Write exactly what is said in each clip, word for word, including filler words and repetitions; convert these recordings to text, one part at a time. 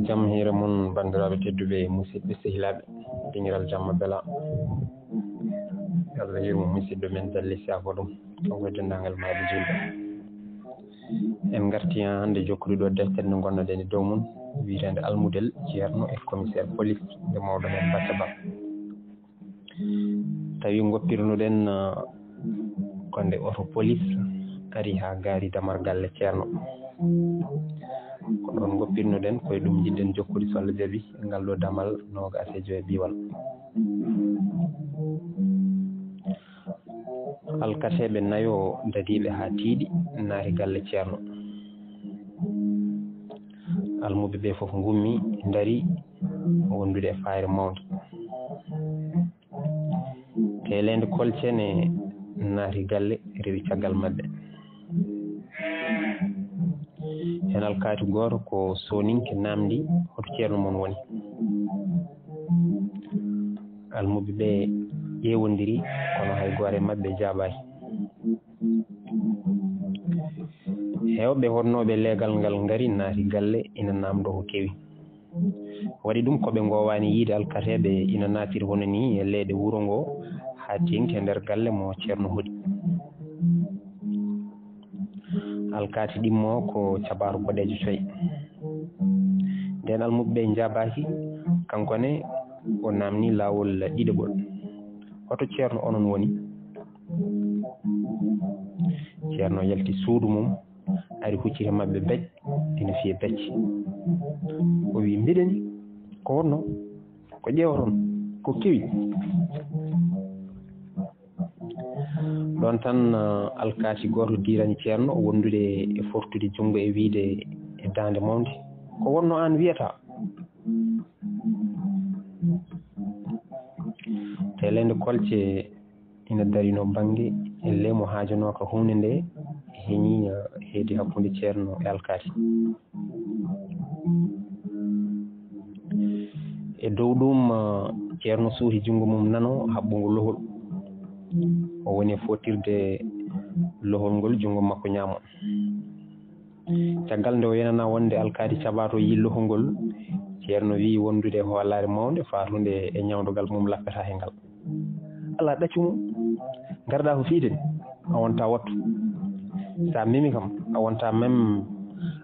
Jam hiire mon, banndiraaɓe tedduɓe, musidɓe sehilaaɓe, dingiral jamma bela. Allah yurmo musidɗo men Dalle Safo ɗum, kanko e denndaangal maayɓe julɓe. En ngarti hannde jokkude ɗo deftere nde ngonnoɗen e dow mum, wiyeteende Almudel Ceerno e commissaire police nde mawɗo men Batta Ba. Tawi ngoppirnoɗen, ah, ko nde oto police ari haa gaari damar galle Ceerno. Ko ɗoon ngoppirnoɗen, ko e ɗum njiɗɗen jokkude so Allah jaɓi ngal ɗo damal noogaas e joy biwal. Alkateeɓe nayo dadiiɓe haa tiiɗi naati galle Ceerno. Almuɓe ɓe fof ngummi, ndari wondude e faayre mawnde. Teeleende kolce ne naati galle, rewi caggal maɓɓe. Heen alkaati gooto ko Sooninke naamndi, "Hoto ceerno mon woni?" Almuɓe ɓe ƴeewondiri, kono hay gooto e maɓɓe jaabaaki. Heewɓe honnooɓe leegal ngal ngari, naati galle, ina naamndoo ko kewi. Waɗi ɗum ko ɓe ngoowaani yiyde alkateeɓe ina naatiri hono nii e leeɗe wuro ngoo, haa teeŋti e nder galle mo Ceerno hoɗi. Alkaati ɗimmo ko cabaaru boɗeejo coy. Ndeen almuɓe ɓe njaabaaki, kanko ne o naamnii laawol ɗiɗaɓol. "Hoto ceerno onon woni?" Ceerno yalti suudu mum, ari hucciti e maɓɓe bec, ina fiya bec. O wi, "Mbiɗa ni, ko wonno? Ko ƴeewoton? Ko kewi?" Ɗoon tan, ah, alkaati gooto diirani ceerno wondude e fortude junngo e wiyde e daande mawnde, "Ko wonno aan wiyata?" Teeleende kolce ina darino bannge e leemo haajanooka huunde nde heñi, ah, heedi hakkunde ceerno e alkaati. E dow ɗum, ah, ceerno suuti junngo mum nano haɓɓungo lohol. O woni e footirde lohol ngol junngo makko ñaamo. Caggal nde o yenana wonde alkaati caɓaato yii lohol ngol, ceerno wiyi wondude e hoolaare mawnde faatunde e ñawndogal mum lappetaake ngal. "Alaa, ɗaccu mum. Ngarɗaa ko fiyde ni, a wontaa wattu. So a memi kam, a wontaa mem-,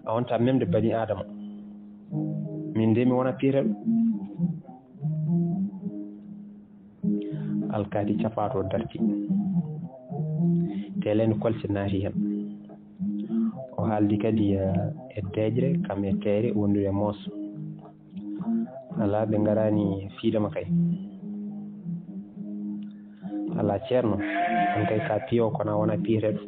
a wontaa memde bani Aadama. Min de mi wonaa piyeteeɗo." Alkaati caɓaato darti. Teeleende kolce naati heen. O haaldi kadi, eh, e deeƴre, kam e teeyre wondude e moos. "Alaa, ɓe ngaraani fiyde ma kay." "Alaa ceerno, aan kay ko a piyo, kono a wonaa piyeteeɗo."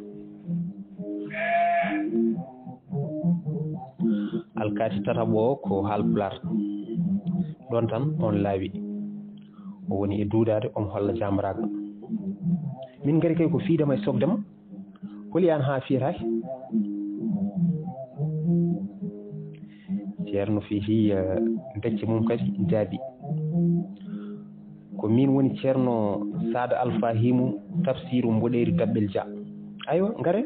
Alkaati tataɓo o ko haalpulaar. Ɗoon tan oon laawi. O woni e duudaade, omo holla jaambaraagal. "Min ngari kay ko fiyde ma e sokde ma. Holi aan haa fiyetaake?" Ceerno fii hii, eh, becce mum kadi jaabi. "Ko miin woni Ceerno Saada Alfahimu, tafsiiru Mboɗeeri Daɓɓel Dia. Aywa, ngare."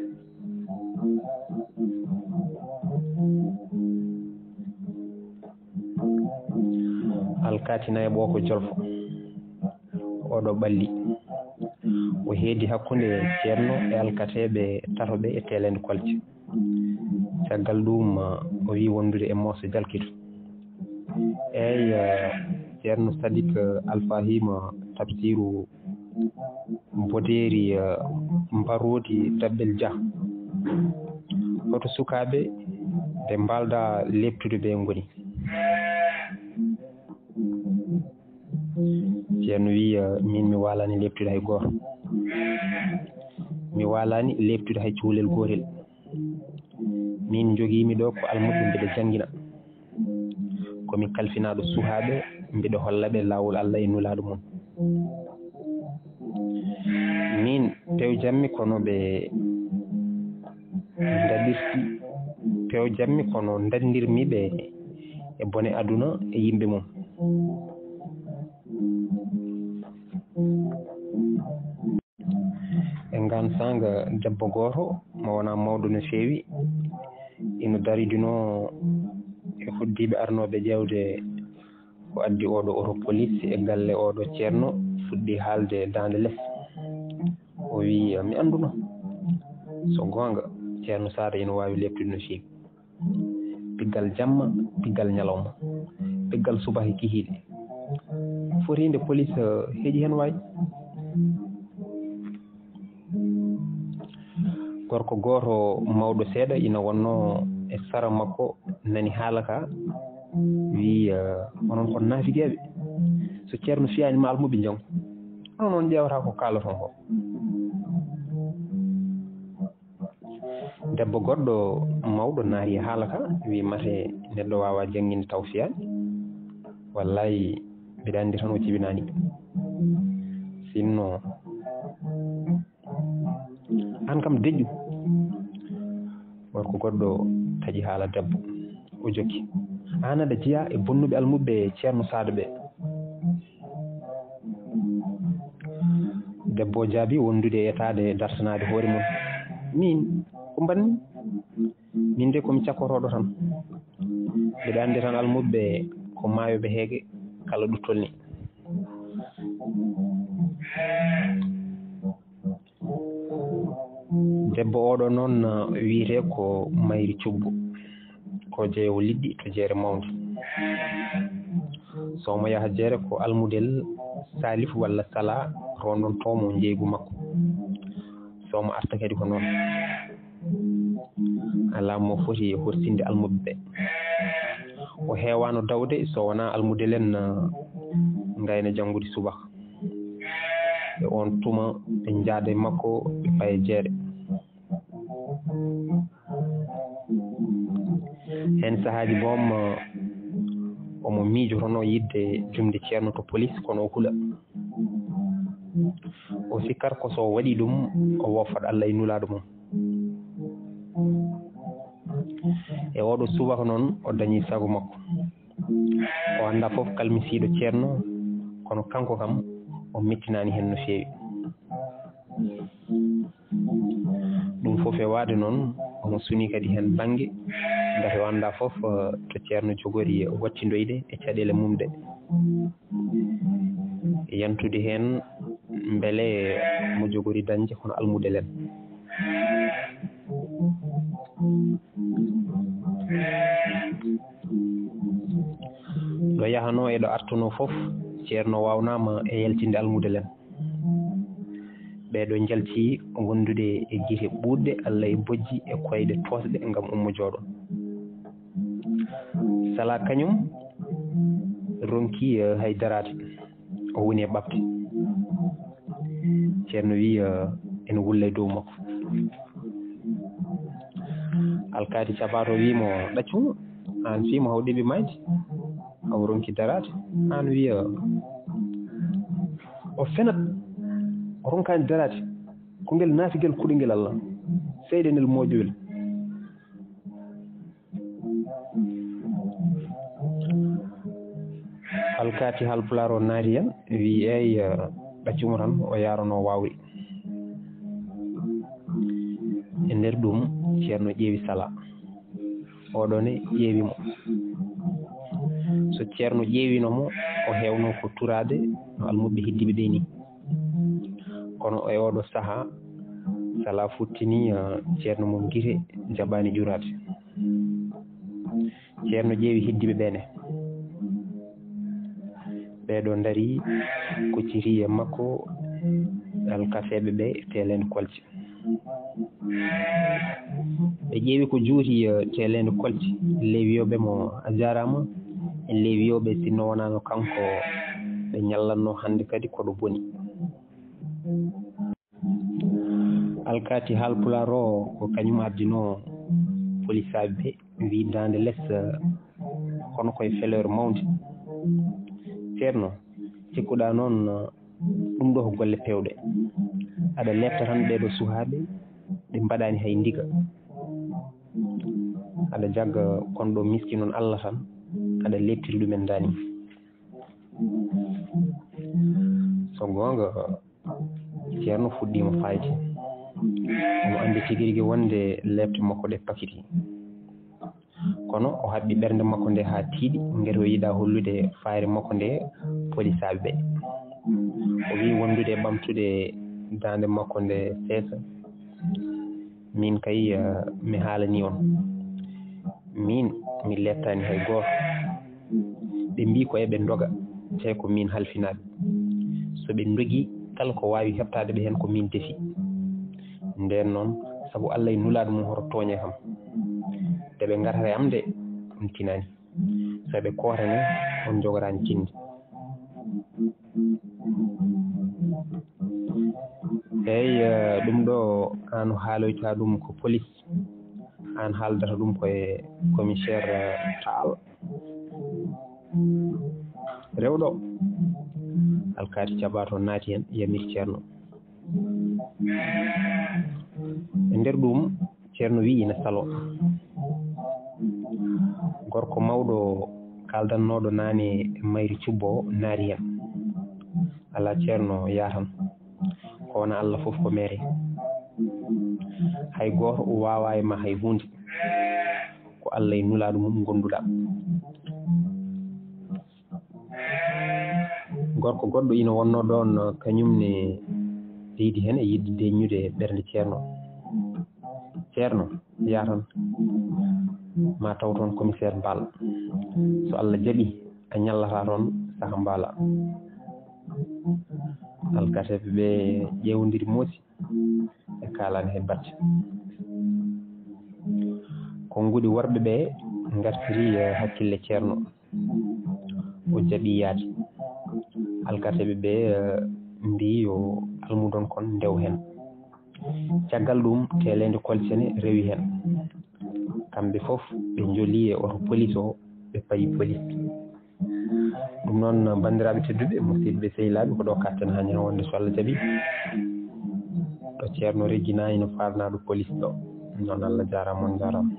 Alkaati nayaɓo ko jolfo. Oɗo ɓalli. O heedi hakkunde ceerno e alkateeɓe tato ɓe e teeleende kolce. Caggal ɗum, o wiyi wondude e mooso jalkito. Eey, ceerno Sadik Alfahima, tafsiiru Mboɗeeri, eh, Mbaroodi Daɓɓel Dia. Hoto sukaaɓe ɓe mbaalda leeptude ɓe ngoni? Ceerno wiyi, eh, miin mi waalaani leeptude hay gooto. Mi waalaani leeptude hay cukalel gootel. Miin njogiimi ɗo ko almuɓɓe mbiɗa janngina. Ko mi kalfinaaɗo suhaaɓe, mbiɗa holla ɓe laawol Allah e nulaaɗo mum. Miin pewjammi kono ɓe ndaɗirti, pewjammi kono ndaɗndirmi ɓe e bone aduna e yimɓe mum. E ngaan saanga, debbo gooto mo wonaa mawɗo no feewi ina daridinoo e Fuɗɗiiɓe arnooɓe ƴeewde ko addi ooɗo oto police e galle ooɗo ceerno fuɗɗi haalde daande les. O wiyi, "Mi annduno." So goonga, ceerno Saada ina waawi leeptude no feewi. Piggal jamma, piggal ñalawma, piggal subaka e kihiiɗe. Fotiinde police heƴi heen waay. Gorko gooto mawɗo seeɗa ina wonnoo e sara makko, nani haala ka, wiyi, "Eh, onon kon naafigeeɓe. So ceerno fiyaani ma almuɓe njangu. Onon on ƴeewata ko kaalaton ko." Debbo goɗɗo mawɗo naati e haala ka, wiyi, "Mate neɗɗo waawa jannginde taw fiyaani? Wallaay, mbiɗa anndi tan o jibinaani. Sinno, aan kam deƴƴu." Gorko goɗɗo taƴi haala debbo, o jokki, "Aan aɗa jeyaa e bonnuɓe almuɓɓe ceerno Saada ɓe?" Debbo o jaabi wondude e etaade dartanaade hoore mum, "Miin, ko mbanmi? Miin de ko mi cakkotooɗo tan. Mbiɗa anndi tan almuɓɓe ko maayooɓe heege kala ɗo tolni." Debbo oɗo noon, uh, wiyetee ko Mayri Cubbo, ko jeewo liɗɗi to Jeere Mawnde. So omo yaha jeere ko almudel Salif walla Sala, rondontoo mo njeeygu makko. So omo arta kadi ko noon. Alaa mo foti horsinde almuɓɓe ɓe. O heewaano dawde so wonaa almudel en, uh, ngayna janngude subaka. E oon tuma ɓe njaada e makko, ɓe paya jeere. Heen sahaaji boom, omo miijotonoo yiɗde jumde ceerno to police, kono o hula. O sikkata ko so o waɗii ɗum, o woofat Allah e Nulaaɗo mum. E oɗo subaka noon, o dañi sago makko. O anndaa fof kalmisiiɗo ceerno, kono kanko kam, o mettinaani heen no feewi. Ɗum fof e waade noon, omo suni kadi heen bannge, ngati o anndaa fof, eh, to ceerno jogori wattindoyde e caɗeele mum ɗe. Yantude heen mbele mo jogori dañde hono almudel en. Ɗo yahanoo e ɗo artunoo fof, ceerno waawnaama e yaltinde almudel en. Ɓee ɗoo njalti wondude e gite ɓuuɗɗe, Allah e bojji e koyɗe toosɗe ngam ummo jooɗo. Sala kañum ronki, eh, hay daraade. O woni e ɓaɓde. Ceerno wiyi, eh, ene wulla e dow makko. Alkaati capaato wiyi mo, "Ɗaccu mo, aan fii mo haw ɗeɓi maayde, haw ronki daraade." Aan wiya, "O fenat, o ronkaani daraade. Ko ngel naafigel kuɗingel Allah, seyɗenel moƴƴowel." Alkaati Haalpulaar o naati heen, wiyi, "Eey, eh, ɗaccu mo tan, o yaarano waawri." E nder ɗum, ceerno ƴeewi Sala. Oɗo ne ƴeewi mo. So ceerno ƴeewino mo, o heewno ko turaade no almuɓɓe heddiiɓe ɓe ni. Kono e oɗo sahaa, Sala futtini, eh, ceerno mum gite, jaɓaani ƴuraade. Ceerno ƴeewi heddiiɓe ɓe ne. Ɓee ɗoo ndarii, kocciti e makko alkaseeɓe ɓe, teelen kolce. Ɓe ƴeewi ko juuti, eh, teeleende kolce. Lewi wiyooɓe mo, "A jaaraama." Lewi wiyooɓe, "Sinno wonaano kanko, ɓe ñallatno hannde kadi ko ɗo boni." Alkaati Haalpulaar o, ko kañum ardinoo polisaaɓe ɓe, wiyi, "Daande les, eh, kono koye fleur mawnde." Ceerno, cikkuɗaa noon, eh, ɗum ɗo ko golle peewɗe. Aɗa leefta tan ɓee ɗoo suhaaɓe, ɓe mbaɗaani hay ndiga. Aɗa jagga kon ɗo miskinon Allah tan, aɗa leeftiri ɗumen daani. So goonga, ceerno fuɗɗiima faayde. Omo anndi tigi rigi wonde leefte makko ɗe pakiti. Kono o haɓɓi ɓernde makko nde haa tiiɗi, ngati o yiɗaa hollude faayre makko nde polisaaɓe ɓe. O wiyi wondude e ɓamtude daande makko nde seesa. Miin kay, eh, mi haalanii on. Miin, mi lettaani hay gooto. Ɓe mbii ko eɓe ndoga, tee ko miin halfinaaɓe. So ɓe ndogii, kala ko waawi heɓtaade ɓe heen ko miin defi. Ndeen noon, sabu Alla e Nulaaɗo mum, hoto tooñe kam. Nde ɓe ngarata e am de, ɗum tinaani. So ɓe kootane, on njogoraani cindi. Eey, eh, ɗum ɗo aan haaloyta ɗum ko police, aan haaldata ɗum ko e commissaire, eh, Tall. Rewɗo, alkaati jaɓaato naati heen, yamiri Ceerno. E nder ɗum, Ceerno wiyi ina saloo. Gorko mawɗo kaaldannooɗo naane e mayri cubbo naati heen. Alaa, Ceerno, yaah tan. Ko wona Alla fof ko meere. Hay gooto waawaa e ma hay huunde. Ko Alla e Nulaaɗo mum ngonduɗaa. Gorko goɗɗo ina wonnoo ɗoon, kañum ne leydi heen e yiɗde deeƴnude ɓernde Ceerno. Ceerno, yaah tan, ma taw toon commissaire Mbaal. So Alla jaɓii, a ñallataa toon saka Mbaala. Alkateeɓe ɓe ƴeewndiri moosi, ɓe kaalaani hay batte. Konnguɗi worɓe ɓe ngartiri, eh, hakkille Ceerno. O jaɓi yaade. Alkateeɓe ɓe, eh, mbii yo almudon kon ndew heen. Caggal ɗum, teeleende kolcene rewi heen. Kamɓe fof ɓe njoli e oto police o, ɓe payi police. Ɗum noon, banndiraaɓe tedduɓe, musidɓe sehilaaɓe, ko ɗo katten haa ñande wonde so Alla jaɓi. Ɗo Ceerno Regina ina faalnaa ɗo police ɗo. Noon, Alla jaaraama, on jaaraama.